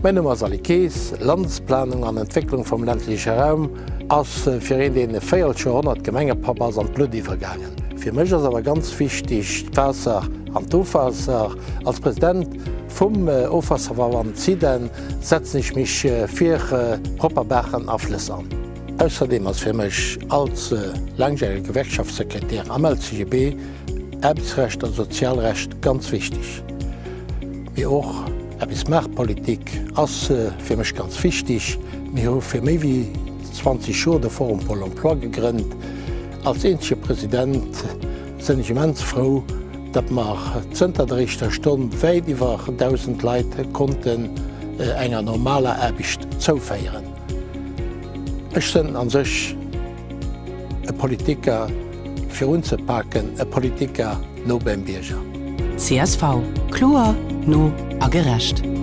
Mäin Numm ass Aly Kaes. Landesplanung an Entwécklung vum ländleche Raum ass fir een, deen e Véiereljoerhonnert Gemengepapp ass, an d'Blutt iwwergaangen. Fir mech ass awer ganz wichteg d'Waasser an d'Ofwaasser. Als President vum Ofwaasserverband SIDEN setzen ech mech fir propper Baachen a Flëss an. Ausserdeem ass fir mech als laangjärege Gewerkschaftssekretär am LCGB Aarbechtsrecht a Sozialrecht ganz wichteg. Mee och eppes Maartpolitik ass fir mech ganz wichteg. Mir hu fir méi wéi 20 Joer de Forum Pôle Emploi gegrënnt. Als eenzege President sinn ech immens frou, datt mer zënter der éischter Stonn wäit iwwer 1.000 Leit konnten enger normaler Aarbecht zouféieren. Ech sënn a sech e Politiker fir unzepaken, e Politiker no beim Bierger. Csv, kloer, no a gerecht.